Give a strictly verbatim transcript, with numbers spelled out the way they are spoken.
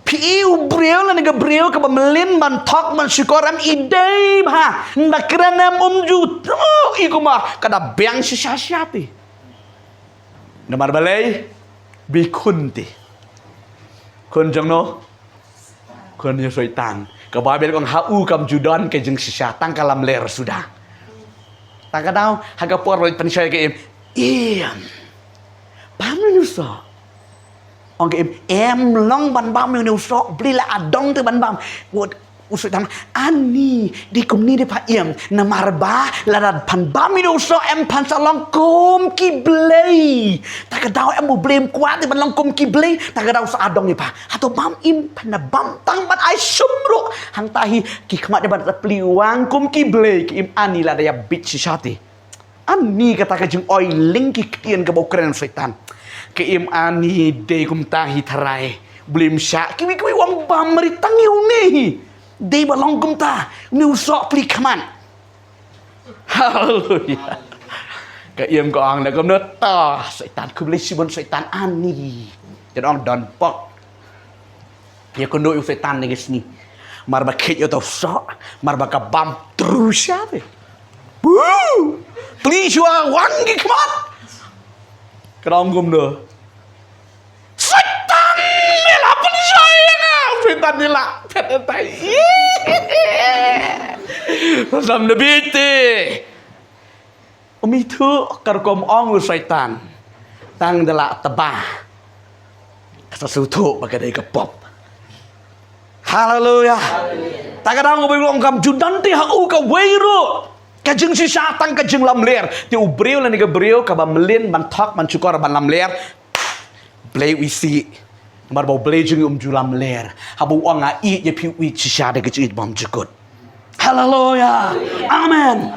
Phi i u briew lane ka briew kaba mlien ban thok ban shukor, em i dei bha. Nda kren em um ju tu i kumba ka da biang shisha shisha te. Namar balei? Ba i khun te. Khun jong no? Khun ïa u Soitan. Ka Baibl ka ong ha u kam ju don ka jingshisha, tang ka lamler suda. Tang ka daw ha ka por ba pynshoi ka im, im, bam ïa une u soh. Ong ka im, em long ban bam ïa une u soh, Blei la adong te ban bam. Wat u Soitan, ani dei kumne dei pha im, namar ba lada phan bam ïa une u soh em phan sa long kum ki blei. Tang ka daw em, u Blei um kwah te ban long kum ki blei. Tang ka daw sa adong ïa pha. Hato bam im, phan da bam tang ban ai shum ruh. Hangta hi ki khmat dei ban da plie wang kum ki blei, ki im ani lada ïa bit shisha te. Ani kata ka jingoi ling ki ktien kaba u kren u Soitan. Ka im ani dei kumta hi tharai. Blei um shah, kiwei kiwei u ong bam ri tang ïa une hi. Dei ba long kumta, une u soh plie khmat. Haleluya. Ka im ka ong na kumno ta, Soitan, khublei shibun Soitan, ani. Jan ong don pok. Ïa kynduh ïa u Soitan ne ka sngi. Mar ba kheit ïa uta u soh, mar ba ka bam tru sha te. Woo! Plie shuwa wan ki khmat. Ka ong kumno? Soitan, ïa la pynshoi ïa nga. Soitan ïa la phet ïa tai. Lam da bit te. Um ithuh ka rukom ong u Soitan. Tang da la tba. Ka sa sngewthuh ba ka dei ka pop. Haleluya. Ta ka dang ba long kam ju don te ha u kawei ruh. Ka jingshisha tang ka jinglamler. Te u briew lane ka briew kaba mlien ban thok ban shukor ban lamler. Blei u isih. Namar ba u Blei jong ngi um ju lamler. Haba u ong nga ïeit ïa phi, u ïeit shisha da ka jingïeit bymjukut. Haleluya. Amen.